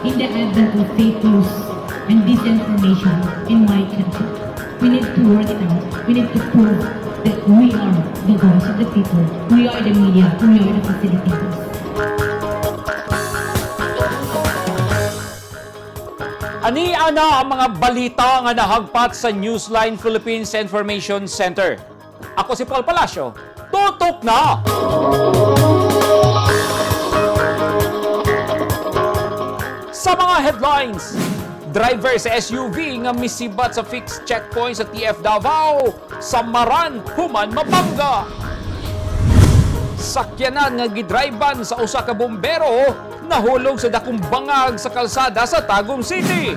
In the advent of fake news and disinformation in my country, we need to work it out. We need to prove that we are the voice of the people. We are the media. We are the facilitators. Ani ana ang mga balita nga nahagpat sa Newsline Philippines Information Center. Ako si Paul Palacio. Tutok na! Sa mga headlines, driver sa SUV nga misibat sa fixed checkpoint sa TF Davao, Samaran, human mabangga. Sakyanan nga gidriban sa usa ka bombero nahulog sa dakong bangag sa kalsada sa Tagum City.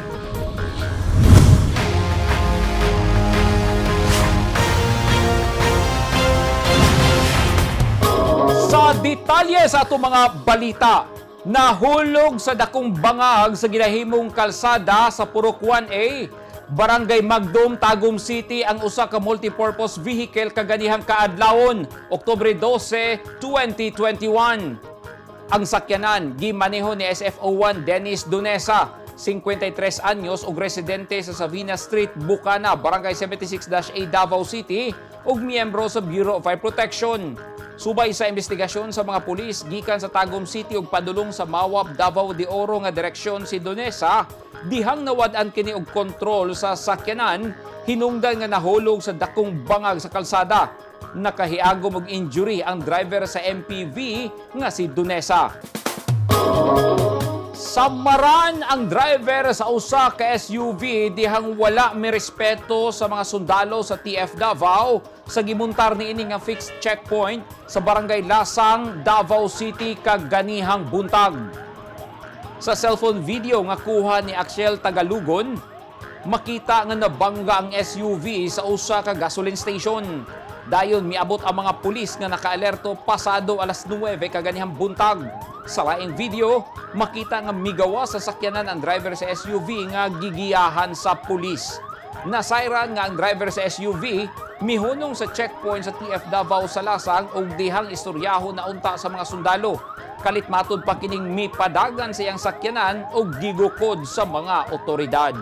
Sa detalye sa atong mga balita, nahulog sa dakong bangag sa ginahimong kalsada sa Purok 1A, Barangay Magdum, Tagum City ang usa ka multipurpose vehicle kaganihang kaadlawon, Oktubre 12, 2021. Ang sakyanan gimaneho ni SFO1 Dennis Dunesa, 53 anyos ug residente sa Savina Street, Bukana, Barangay 76-A, Davao City ug miyembro sa Bureau of Fire Protection. Subay sa investigasyon sa mga pulis gikan sa Tagum City ug padulong sa Mawab, Davao de Oro nga direksyon si Donesa, dihang nawad-an kini og kontrol sa sakyanan hinungdan nga nahulog sa dakong bangag sa kalsada. Nakahiagom og injury ang driver sa MPV nga si Dunesa. Samaran ang driver sa usa ka SUV dihang wala mirespeto sa mga sundalo sa TF Davao sa gimuntar niini nga fixed checkpoint sa Barangay Lasang, Davao City kaganihang buntag. Sa cellphone video nga kuha ni Axel Tagalugon, makita nga nabangga ang SUV sa usa ka gasoline station. Dayon miabot ang mga pulis nga nakaalerto pasado alas 9 kaganihang buntag. Sa laing video, makita nga migawa sa sakyanan ang driver sa SUV nga gigiyahan sa pulis. Nasayran nga ang driver sa SUV mihunong sa checkpoint sa TF Davao sa Lasang ug dihang istoryahon na unta sa mga sundalo. Kalit matud pa kining mipadagan sa iyang sakyanan ug gigukod sa mga otoridad.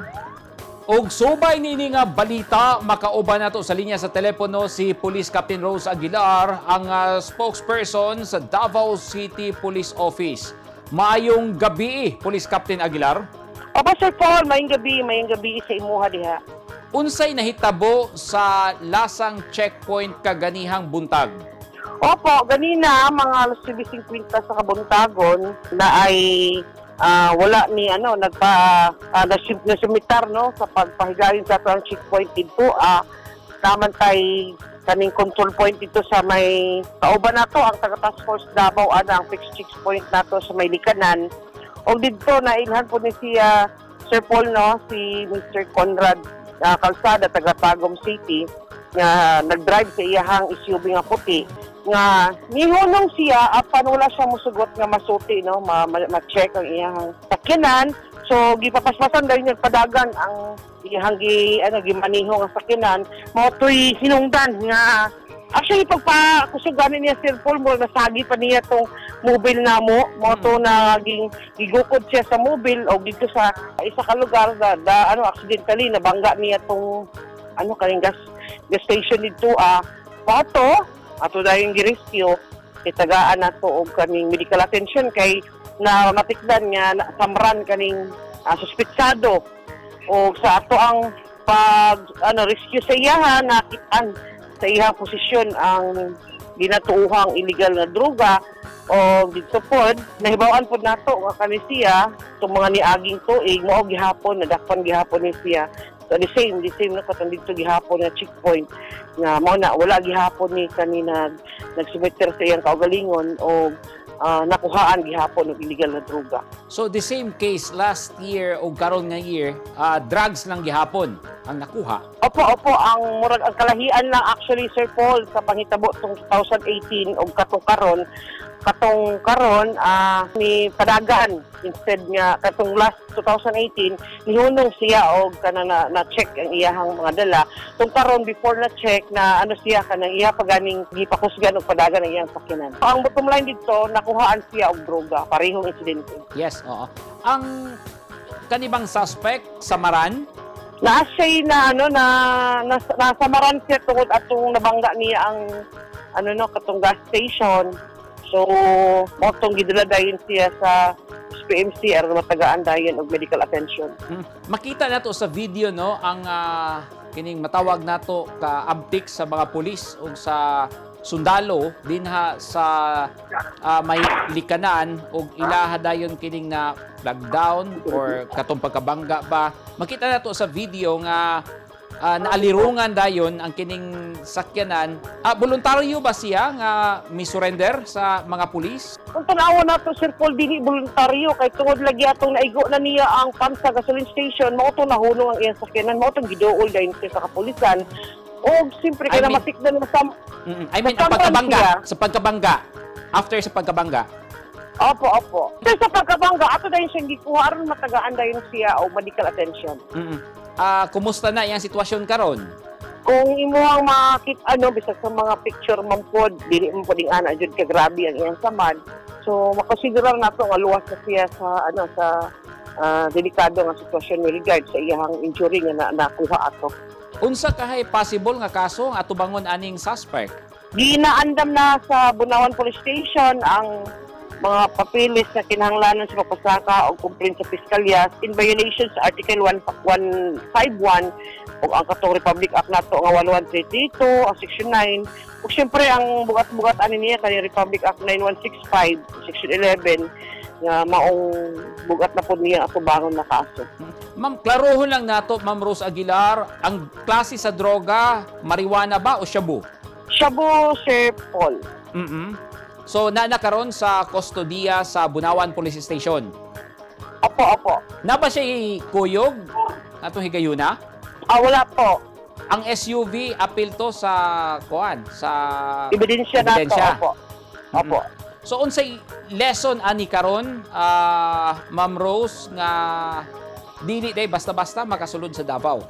Og subay niini nga balita, makauban nato sa linya sa telepono si Police Captain Rose Aguilar, ang spokesperson sa Davao City Police Office. Maayong gabi, Police Captain Aguilar. Opo, Sir Paul, maayong gabi sa imuha diha. Unsay nahitabo sa Lasang checkpoint kaganihang buntag? Opo, ganina mga alas 9:50 sa kabuntagon na ay wala ni ano nagpa nasumitar no sa pagpahigayon sa ato ang checkpoint dito naman tay kaning control point dito sa may kauban nato ang taga Task Force Davao ana ang fixed checkpoint nato sa may likanan og didto nailhan po ni siya, Sir Paul, no, si Mr. Conrad Calzada taga Tagum City nga nag-drive sa iyahang SUV nga puti nga nihunong siya apan wala siya musugot nga masuti no ma-check ang iyahang sakyanan. So gipapaspasan dahil nagpadagan ang iyahang gi ano gimaniho nga sakyanan. Mao to'y hinungdan nga actually pagpa kusugan niya, Sir Paul, mo nasagi pa niya tong mobile namo. Mao to naging gigukod siya sa mobile o dito sa isa ka lugar da, ano accidentally nabangga niya tong ano kaning gas gas station dito mao to ato dayong gi-rescue, itagaan nato og kaning medical attention kay na matikdan nga samran kaning suspitsado. O sa ato ang pag ano rescue sa iyaha, nakitaan sa iyang posisyon ang ginatuuhang illegal nga droga. O dito pod nahibaw-an pod nato nga kani siya itong mga niaging tuig mao gihapon nadakpan gihapon ni siya. So the same na katong dito gihapon nga checkpoint nga mao na wala gihapon ni kanina nagsumiter sa iyang kaugalingon o nakuhaan gihapon og illegal na droga. So the same case last year o karon nga year, drugs lang gihapon ang nakuha. Opo, ang murag ang kalahian lang actually, Sir Paul, sa panghitabo tong 2018 og katong karon Katong karon ni padagan instead nga katong last 2018 nihunong siya og kanang na check ang iyahang mga dala. Tung karon before na check na ano siya, kanang iya paganing gipakusgan og padagan ang iyang sakyanan. Ang bottom line dito, nakuhaan siya og droga, parehong insidente. Yes, oo. Ang kanibang suspect, samaran? Naa siya na ano na, na nasamaran siya tungod atong nabangga niya ang ano no, katong gas station. So mao tong gidala dayon siya sa PMC aron matagaan dayon og medical attention. Makita nato sa video, no, ang kining matawag nato ka abtik sa mga pulis o sa sundalo dinha sa may likanan og ilaha dayon kining na flag down or katong pagkabangga ba. Makita nato sa video nga naalirungan dayon ang kining sakyanan. Voluntaryo ba siya nga mi-surrender sa mga pulis? Kung tanawa nato, Sir Paul, dili voluntaryo kay tungod lagi atong naigo na niya ang pump sa gasoline station, mao tong nahunong ang iyang sakyanan, mao tong giduol dayon siya sa kapulisan. Og siyempre kay I mean- namatikdan na sa I mean, ang Nasamaran pagkabangga, siya. sa pagkabangga, after sa pagkabangga. Opo, opo. Pero sa pagkabangga, ato dayon siyang gikuha aron matagaan dayon siya og medical attention. Kumusta na iyang sitwasyon karon? Kung imuhang makit ano bisag sa mga picture man pod, dili man pod ana jud ka grabe ang iyang samad. So makonsiderar nato nga luwas na siya sa ano sa delikado nga sitwasyon with regard sa iyang injury nga nakuha ato. Unsa kahay possible nga kaso ang atubangon aning suspect? Ginaandam na sa Bunawan Police Station ang mga papilis na kinahanglanon sa pagpasaka o complaint sa piskalya in violation sa Article 1151 o ang katong Republic Act nato nga 11332, ang Section 9. Ug siyempre ang bugat-bugat ani niya kani Republic Act 9165, Section 11 nga maong bugat na pod niya atubangon na kaso. Ma'am, klarohon lang nato, Ma'am Rose Aguilar, ang klase sa droga, marijuana ba o shabu? Shabu, Sir Paul. So, na karon sa kustodiya sa Bunawan Police Station. Opo, opo. Na ba siya kuyog? Atong higayuna? Ah, wala po. Ang SUV appeal to sa kuan, sa Ebidensya nato, Ebidensya. opo. Opo. So unsay lesson ani karon, Ma'am Rose, nga dili day basta-basta makasulod sa Davao?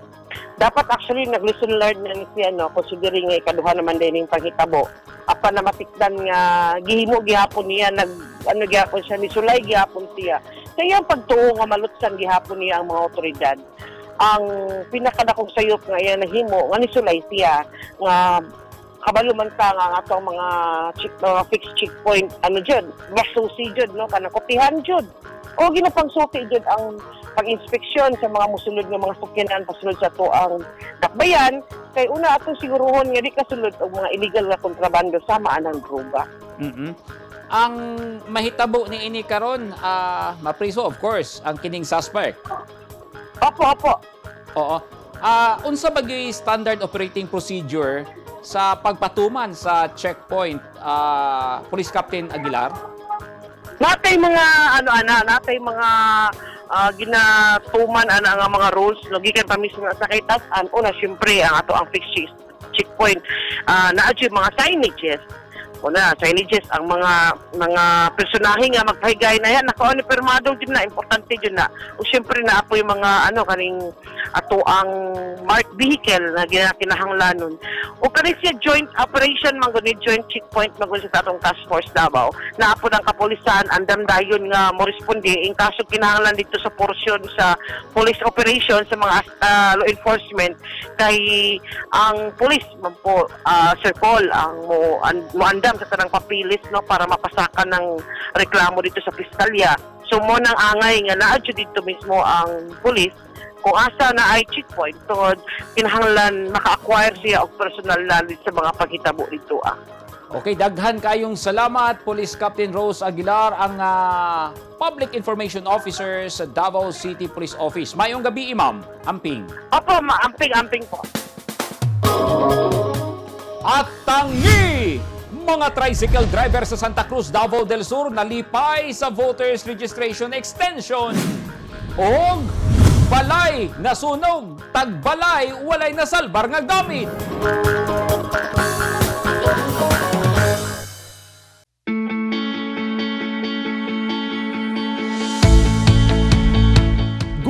Dapat actually nag-lesson learned na ni siya, no, considering nga ikaduha naman din yung panghitabo. Apan na matikdan nga gihimo gihapon niya, nag ano gihapon siya, nisulay gihapon siya. Sa iyang pagtuo nga malutsan gihapon niya ang mga otoridad. Ang pinakadakong sayop nga iya nahimo nga nisulay siya nga kabalo man ta nga ang atong mga mga fixed checkpoint ano jud, masusi jud, no, kanang kopihan jud o ginapangsuki jud ang pag-inspeksyon sa mga musulod nga mga sakyanan pasulod sa atoang dakbayan kay una atong siguruhon nga di kasulod og mga illegal nga kontrabando sama anang droga. Ang mahitabo ni ini karon, mapriso of course ang kining suspect. Opo, opo. Oo. Unsa ba gyud standard operating procedure sa pagpatuman sa checkpoint, Police Captain Aguilar? Natay mga ano ana, natay mga ginatuman ana nga mga rules no, gikan pa mismo sa kay tasan. Una syempre ang ato ang fixed checkpoint, naa jud mga signages. Una, signages ang mga personahe nga magpahigay na yan nako ano pirmado jud na, importante jud na. Ug syempre naa po yung mga ano kaning ato ang marked vehicle na ginakinahanglanon. O kani siya joint operation man gud ni, joint checkpoint man gud sa atong Task Force Davao. Naa po ng kapulisan andam dayon nga mo responde in kaso kinahanglan dito sa portion sa police operation sa mga law enforcement kay ang police man po, Sir Paul, ang moandam sa tanang papilis, no, para mapasakan ng reklamo dito sa piskalya. So mo nang angay nga naa jud dito mismo ang police kung asa na ay checkpoint tungod kinahanglan maka-acquire siya og personal knowledge sa mga paghitabo dito ah. Okay, daghan kayong salamat, Police Captain Rose Aguilar, ang Public Information Officer sa Davao City Police Office. Mayong gabi, Ma'am. Amping. Opo, maamping-amping po. At tangi! Mga tricycle driver sa Santa Cruz, Davao del Sur nalipay sa voters registration extension. Og balay nasunog, tagbalay walay nasalbar nga gamit.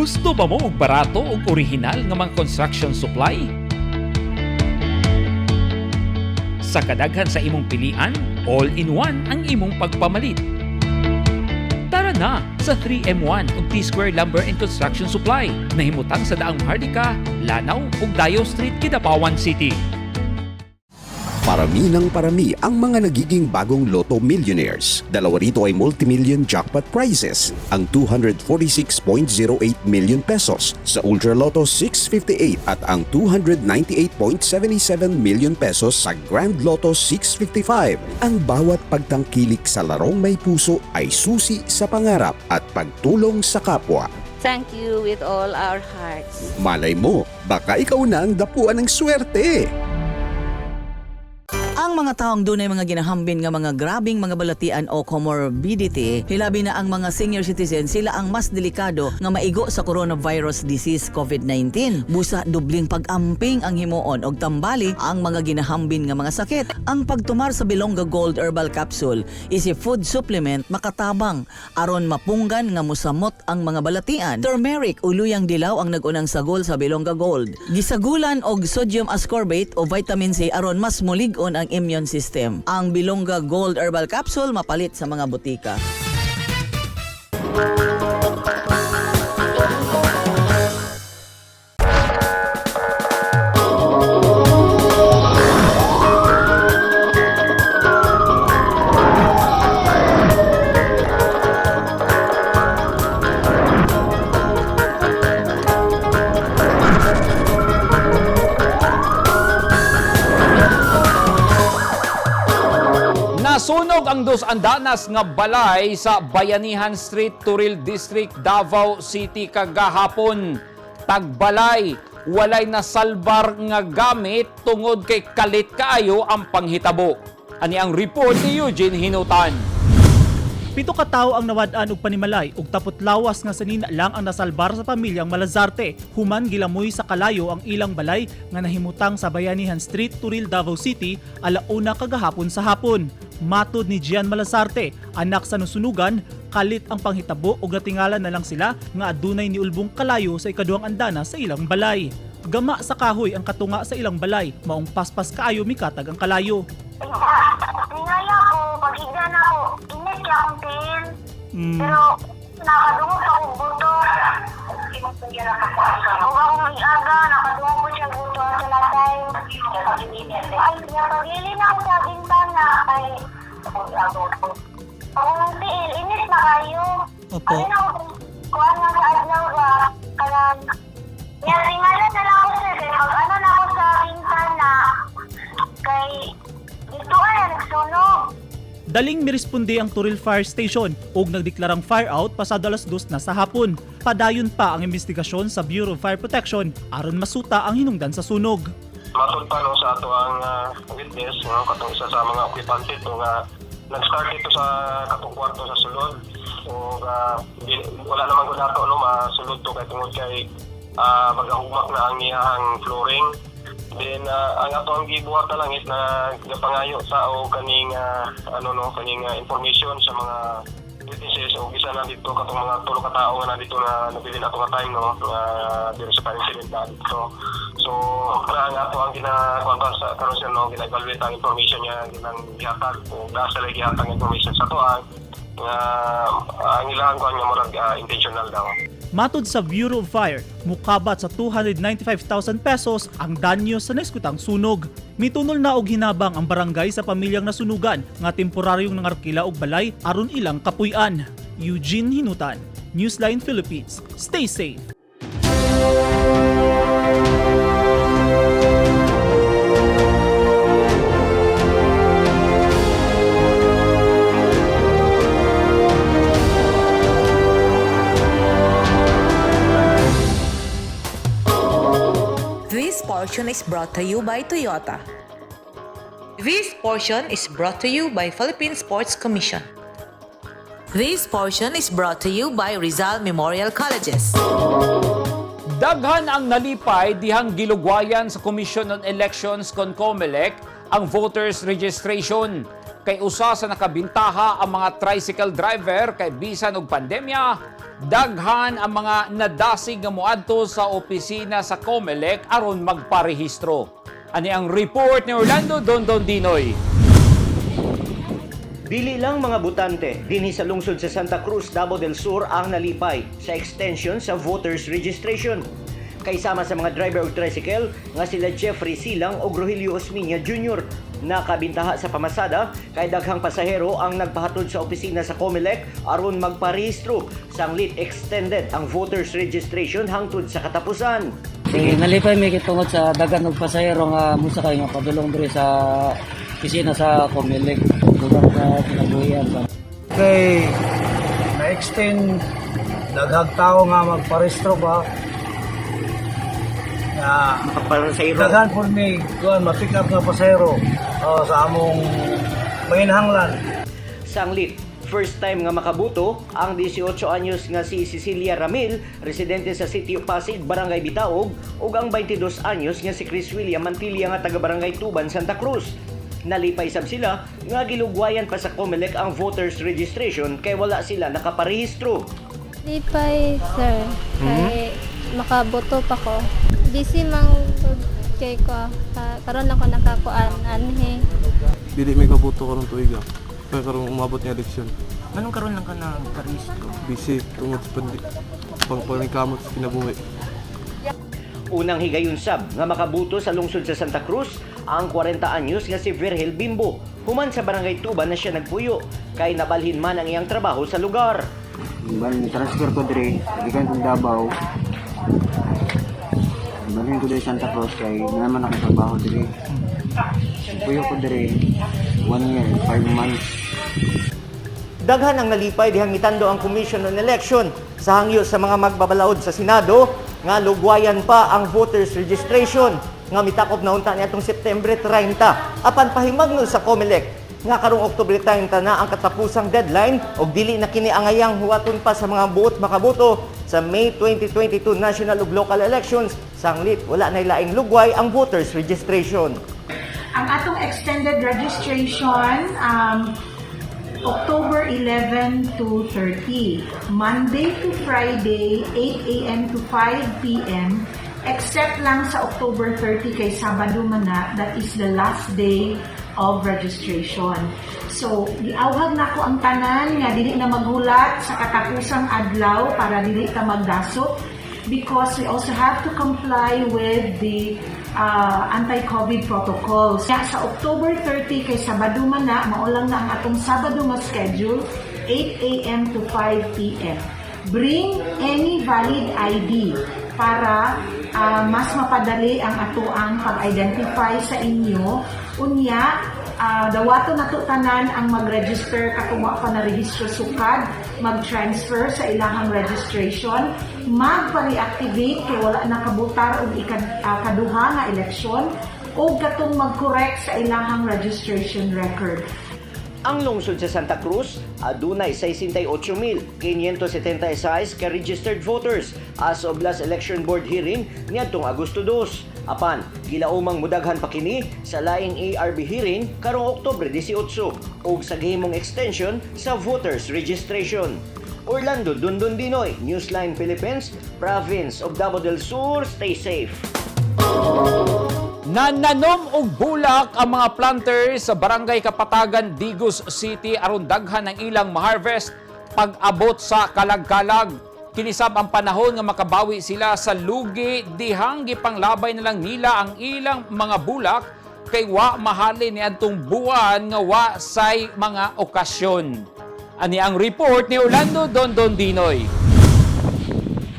Gusto ba mo og barato ug orihinal nga mga construction supply? Sa kadaghan sa imong pilian, all-in-one ang imong pagpamalit. Tara na sa 3M1 ug T-Square Lumber and Construction Supply. Nahimutang sa Daang Maharlika, Lanao ug Dayo Street, Kidapawan City. Parami ng parami ang mga nagiging bagong Lotto millionaires. Dalawa rito ay multimillion jackpot prizes, ang 246.08 million pesos sa Ultra Lotto 658 at ang 298.77 million pesos sa Grand Lotto 655. Ang bawat pagtangkilik sa larong may puso ay susi sa pangarap at pagtulong sa kapwa. Thank you with all our hearts. Malay mo, baka ikaw na ang dapuan ng swerte. Ang mga taong dunay mga ginahambin nga mga grabing mga balatian o comorbidity, hilabi na ang mga senior citizen, sila ang mas delikado nga maigo sa coronavirus disease COVID-19. Busa dubling pag-amping ang himuon og tambali ang mga ginahambin nga mga sakit. Ang pagtumar sa Bilongga Gold Herbal Capsule is a food supplement makatabang aron mapunggan nga musamot ang mga balatian. Turmeric o luyang dilaw ang nag-unang sagol sa Bilongga Gold. Gisagulan og sodium ascorbate o vitamin C aron mas mulig-on ang immune system. Ang Bilongga Gold Herbal Capsule mapalit sa mga botika. Nasunog ang dos andanas nga balay sa Bayanihan Street, Turil District, Davao City kagahapon. Tagbalay, walay nasalbar nga gamit tungod kay kalit kaayo ang panghitabo. Ani ang report ni Eugene Hinutan. 7 ka tawo ang nawad-an og panimalay ug tapot lawas nga sanina lang ang nasalbar sa pamilyang Malazarte. Human gilamoy sa kalayo ang ilang balay nga nahimutang sa Bayanihan Street, Turil, Davao City, 1:00 kagahapon sa hapon. Matod ni Gian Malazarte, anak sa nasunugan, kalit ang panghitabo ug natingala na lang sila nga adunay niulbong kalayo sa ikaduhang andana sa ilang balay. Gama sa kahoy ang katunga sa ilang balay, maong paspas kaayo mikatag ang kalayo. Tingala ko, pag-igda na ako, init kaya akong tiil. Pero nakadungog pa akong buto. Ug akong iaga, nakadungog ko siya buto at natay. Ay, napaglili na ako sa bintana kay akong tiil, init na kayo. Opo. Ano na ako, kuhan nga sa adlaw ba, kanang, tingala na lang ako sir, kay pag ano na ako sa bintana, kay dito ay nagsunog. Daling miresponde ang Turil Fire Station ug nagdeklarang fire out pasado 2:00 na sa hapon. Padayon pa ang investigasyon sa Bureau of Fire Protection aron masuta ang hinungdan sa sunog. Matod pa no sa ato ang witness no, katong isa sa mga occupant ito nga nag-start ito sa katong kwarto sa sulod o wala naman gud nato no masulod to kay tungod kay magahumak na ang iyahang flooring. Then ang ato ang gibuhat na lang is na gapangayo sa o kaning ano no kaning information sa mga witnesses o bisa na dito katong mga tulo ka tawo nga nandito na nabilin ato nga time no nga diri sa fire incident na dito. So na ang ato ang ginakuan pa sa karon sir no, gina-evaluate ang information niya ginang gihatag o nasa lagi gihatag ang information sa ato ang nga ang ilang kuan nga murag intentional daw. Matod sa Bureau of Fire, mukabat sa 295,000 pesos ang danyo sa naiskutang sunog. Mitunol na og hinabang ang barangay sa pamilyang nasunugan nga temporaryong nangarkila og balay aron ilang kapuy-an. Eugene Hinutan, Newsline Philippines. Stay safe. This portion is brought to you by Toyota. This portion is brought to you by Philippine Sports Commission. This portion is brought to you by Rizal Memorial Colleges. Daghan ang nalipay dihang gilugwayan sa Commission on Elections kon COMELEC ang voters registration. Kay usa sa nakabintaha ang mga tricycle driver kay bisan og pandemya, daghan ang mga nadasig nga moadto sa opisina sa COMELEC aron magparehistro. Ani ang report ni Orlando Dondon Dinoy. Dili lang mga botante dinhi sa lungsod sa Santa Cruz, Davao del Sur ang nalipay sa extension sa voters registration. Kay sama sa mga driver og tricycle nga sila Jeffrey Silang ug Rogelio Osmeña Jr. Nakabintaha sa pamasada kay daghang pasahero ang nagpahatod sa opisina sa COMELEC aron magparehistro. Sanglit extended ang voters registration hangtod sa katapusan. Sige, nalipay mi tungod sa daghan og pasahero nga mosakay nga padulong diri sa opisina sa COMELEC dugang sa kinabuhian ba. Kay na-extend, daghang tao nga magparehistro ba na Makapasahero. Daghan po mi kuan ma-pick up nga pasahero, oh, sa among panginahanglan. Sanglit, first time nga makabuto ang 18 anyos nga si Cecilia Ramil, residente sa Sitio Pasig, Barangay Bitaog, ug ang 22 anyos nga si Chris William Mantilla nga taga Barangay Tuban, Santa Cruz. Nalipay sab sila nga gilugwayan pa sa COMELEC ang voters registration kay wala sila nakaparehistro. Lipay, sir. Kay makaboto pa ko. Busy mang kay ko. Karon ako nakakuan anhi. Dili may kabuto karong tuig ah. Kaya karong umabot nga eleksyon. Anong karon lang ka nagparehistro? Busy tungod sa pang paningkamot sa kinabuhi. Unang higayon sab nga makabuto sa lungsod sa Santa Cruz ang 40 anyos nga si Virgil Bimbo. Human sa Barangay Tuban na siya nagpuyo kay nabalhin man ang iyang trabaho sa lugar. Ban transfer ko dire gikan kong Davao. Balhin ko dire Santa Cruz kay naman ako trabaho dire. Puyo ko dire 1 year, 5 months. Daghan ang nalipay dihang mitando ang Commission on Election sa hangyo sa mga magbabalaod sa Senado nga lugwayan pa ang voters registration nga mitakop na unta niadtong September 30 apan pahimangno sa COMELEC nga karong Oktubre 30 na ang katapusang deadline og dili na kini angayang huwaton pa sa mga buot makaboto sa May 2022 national ug local elections. Sanglit wala na laing lugway ang voters registration. Ang atong extended registration, October 11 to 30. Monday to Friday, 8 a.m. to 5 p.m. Except lang sa October 30 kay Sabado man na, that is the last day of registration. So, giawhag nako ang tanan nga dili na maghulat sa katapusang adlaw para dili ta magdasok because we also have to comply with the anti-COVID protocols. Kaya sa October 30 kay Sabado man na, mao lang na ang atong Sabado nga schedule, 8 a.m. to 5 p.m. Bring any valid ID para mas mapadali ang atoang pag-identify sa inyo. Unya, dawato nato tanan ang mag-register katong wa pa na-rehistro sukad, mag-transfer sa ilahang registration, magpa-reactivate kay wala nakabutar og ikaduha nga eleksyon, o katong mag-correct sa ilahang registration record. Ang lungsod sa Santa Cruz adunay 68,576 ka registered voters as of last election board hearing niadtong Agosto 2. Apan, gilaumang mudaghan pa kini sa laing ARB hearing karong Oktubre 18 ug sa gihimong extension sa voters registration. Orlando Dundun Dinoy, Newsline Philippines, Province of Davao del Sur, stay safe. Nananom og bulak ang mga planters sa Barangay Kapatagan, Digos City aron daghan ang ilang ma-harvest pag-abot sa kalagkalag. Kini sab ang panahon nga makabawi sila sa lugi dihang gipanglabay na lang nila ang ilang mga bulak kay wa mahalin niadtong buwan nga wa say mga okasyon. Ani ang report ni Orlando Dondon Dinoy.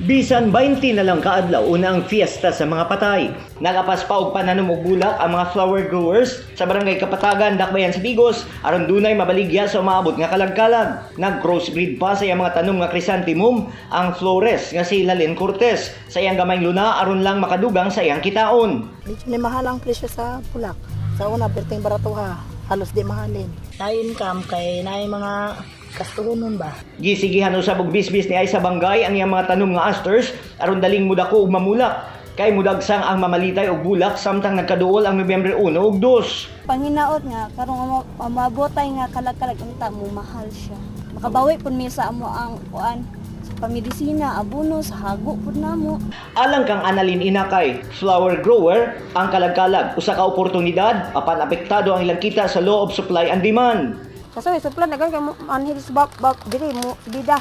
Bisan 20 na lang kaadlaw una ang fiesta sa mga patay. Nagapas pa og pananom og bulak ang mga flower growers sa Barangay Kapatagan, Dakbayan sa Digos aron dunay mabaligya sa umaabot nga kalagkalag. Nag-crossbreed pa sa iyang mga tanom nga chrysanthemum ang flores nga si Lalin Cortez sa iyang gamayng luna aron lang makadugang sa iyang kitaon. Medyo ni mahal ang presyo sa bulak. Sa una, perting barato ha. Halos di mahalin. Na income kay na mga kastuhonon ba. Gisigihan usab og bisbis ni ay sa bangay ang iyang mga tanom nga asters aron daling mudako ug mamulak. Kay mudagsang ang mamalitay og bulak samtang nagkaduol ang Nobyembre 1 ug 2. Panghinaot nga karong umabotay nga kalag-kalag unta mo mahal siya. Makabawi pud mi sa amo ang kuan sa pamedisina, abono, sa hago pud namo. Alang kang Annalyn Inakay, flower grower, ang kalagkalag usa ka oportunidad apan apektado ang ilang kita sa law of supply and demand. Kaso supply na kay anhil sa bak bak diri mo bida.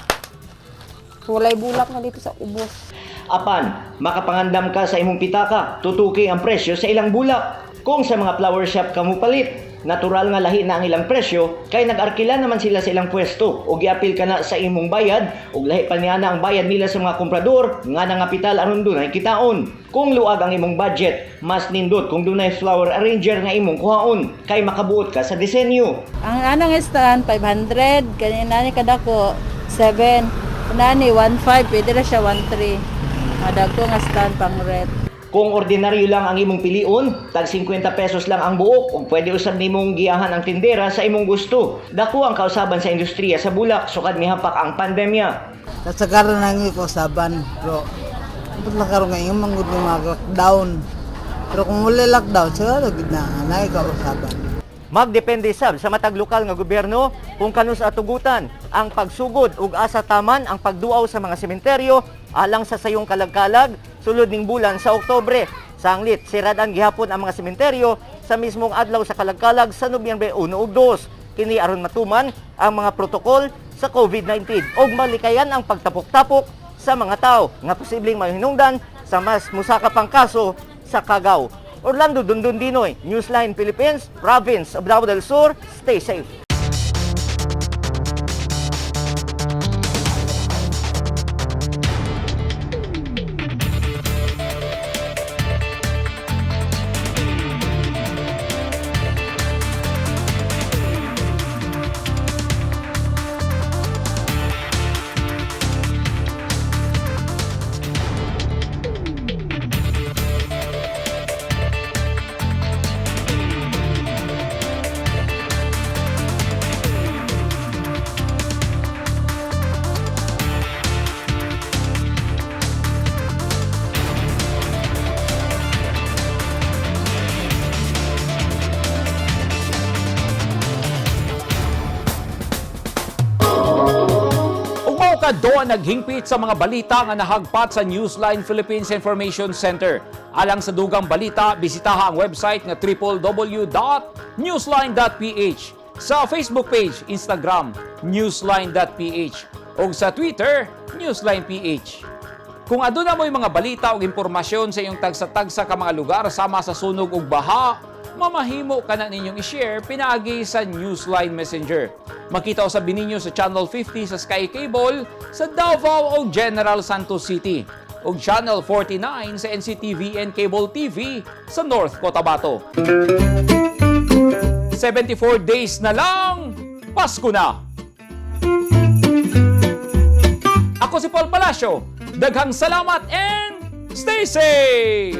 Walay bulak na dito sa ubos. Apan, makapangandam ka sa imong pitaka, tutuki ang presyo sa ilang bulak. Kung sa mga flower shop ka mupalit, natural nga lahi na ang ilang presyo kay nag-arkila naman sila sa ilang pwesto ug giapil ka na sa imong bayad ug lahi pa niya na ang bayad nila sa mga komprador nga nangapital aron dunay kitaon. Kung luag ang imong budget, mas nindot kung dunay flower arranger nga imong kuhaon kay makabuot ka sa disenyo. Ang anang stand 500, kanina ni kadako 7. Nani 15, pwede ra siya 13. Madako nga stand pang red. Kung ordinaryo lang ang imong pilion, tag 50 pesos lang ang buok ug pwede usab nimong giyahan ang tindera sa imong gusto. Dako ang kausaban sa industriya sa bulak sukad mihapak ang pandemya. Kasagaran nang kausaban, bro. Ambot lang karon nga imong manggod ng mga lockdown. Pero kung wala lockdown, siguro gid na anay kausaban. Magdepende sab sa matag lokal nga gobyerno kung kanus atugutan ang pagsugod ug asa taman ang pagduaw sa mga sementeryo alang sa sayong kalagkalag sulod ning bulan sa Oktubre. Sanglit, siradan gihapon ang mga sementeryo sa mismong adlaw sa kalagkalag sa Nobyembre 1 ug 2. Kini aron matuman ang mga protokol sa COVID-19 ug malikayan ang pagtapok-tapok sa mga tao nga posibleng mahinungdan sa mas musaka pang kaso sa Kagaw. Orlando Dundun Dinoy, Newsline Philippines, Province of Davao del Sur. Stay safe. Ug mao ka do ang naghingpit sa mga balita nga nahagpat sa Newsline Philippines Information Center. Alang sa dugang balita, bisitaha ang website nga www.newsline.ph. Sa Facebook page, Instagram, newsline.ph ug sa Twitter, newsline.ph. Kung aduna mo'y mga balita o impormasyon sa iyong tagsa-tagsa ka mga lugar sama sa sunog ug baha, mamahimo ka na ninyong i-share pinaagi sa Newsline Messenger. Makita usab ninyo sa Channel 50 sa Sky Cable sa Davao o General Santos City ug Channel 49 sa NCTV and Cable TV sa North Cotabato. 74 days na lang, Pasko na! Ako si Paul Palacio. Daghang salamat and stay safe!